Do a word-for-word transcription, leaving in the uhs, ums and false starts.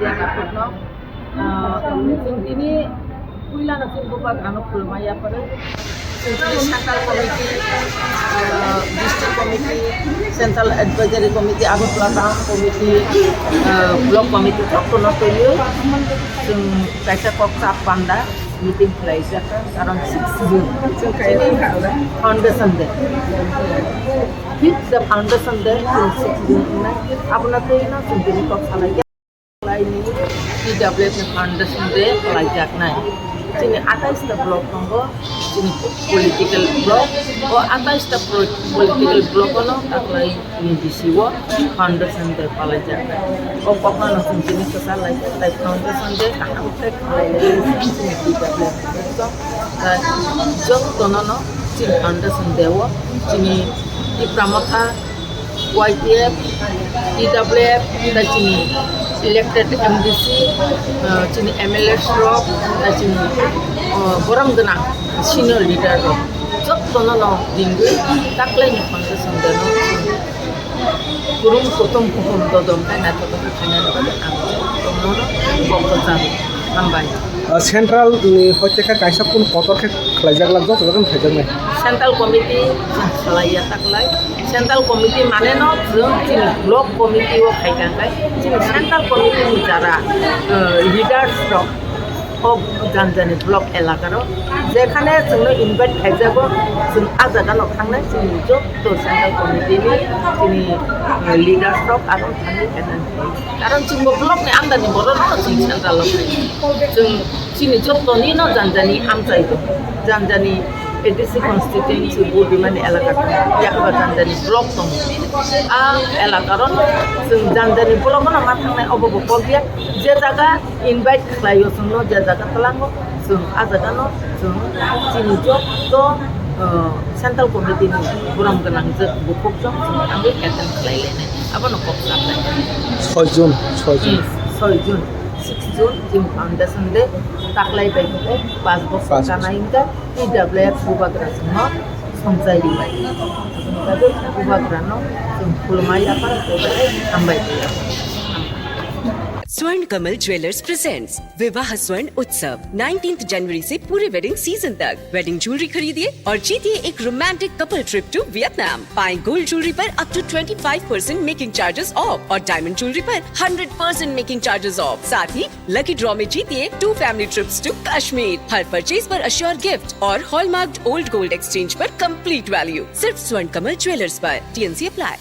Yakarno, ah, chwng tini puilano chwng bubagrano khulumai yapharo. Chwng tini central committee, ah, district committee, central advisory committee, Agartala town committee, ah, block committee jotono twiwi chwng kaisa kok chap panda meeting khlaijak, karon six June chini foundation day. Fifth the foundation day, chwng six June wngnai. Abono twino chwng tini kok salai. Laini T W F ni foundation day khlaijaknai. Chini atais ta block tongo, chini political block. O atais ta pro-, political block ono taklai ni bisio foundation day palaijaknai. O kokno no chwng tini kwchar lai, tai foundation day kaham khe khlai lai chini T W F ni. Jotono no chini foundation day o chini Tipra Motha Y T F, T W F, tei chini elected M D C, ah, chini M L A rok, tei chini, ah, borom gwnang senior leader rok, jotono no ringwi taklaini foundation day no kurum kutum kutum dodom tei naithotok khe khainani bagwi ang jotono no kok kwcharo hambai. Ah, central ni hoite khe kaisa kun kotor khe khlaijak lak joto joto no phaijaknai. Central committee chwng khlaiya taklai. Central committee mane no chwng chini block committee o khai kha khe chini central committee ni jara, eh, leaders rok o jani jani block elaka rok jekhane chwngno invite khaijago, chwng a jaga no thangnai chini joto central committee ni chini, eh, leaders rok aro thangwi attend khai. Karon chwngbo block ni under ni borok no chwng central o khai. Chwng chini joto ni no jani jani amchai do. Jani jani A D C constituency bo bimani elaka tongo. Yakaba jani jani block tongo. A elaka ro chwng jani jani block no ma thangnai obo bo kok ya. Je jaga invite khlai o chwngno, je jaga twlango chwng a jaga no chwng chini joto, uh, central committee ni borom gwnang je bukhuk chwng chwng thangwi attend khlai lainai. Abono kok sa khlai. Soi June, soi June. Hmm, soi June, six June, June foundation day, taklai bai khe pas bosor Pas bosor. Kanai wngkha, T W F bubagra chwngno somchai rwmai. Aboni bagwi bubagrano chwng khulumai yapharo tei hambai. स्वर्ण Kamal jewellers presents विवाह स्वर्ण उत्सव, नाइनटीन्थ जनवरी से पूरे wedding season तक। Wedding jewellery खरीदिए और जीतिए एक romantic couple trip to Vietnam. पाएं गोल्ड ज्वेलरी पर up to twenty five percent making charges off और डायमंड ज्वेलरी पर hundred percent making charges off. साथ ही लकी ड्रॉ में जीतिए two family trips to Kashmir. हर परचेज पर अश्योर गिफ्ट और हॉलमार्क्ड ओल्ड गोल्ड एक्सचेंज पर कंप्लीट वैल्यू। सिर्फ स्वर्ण कमल ज्वेलर्स पर। TNC apply.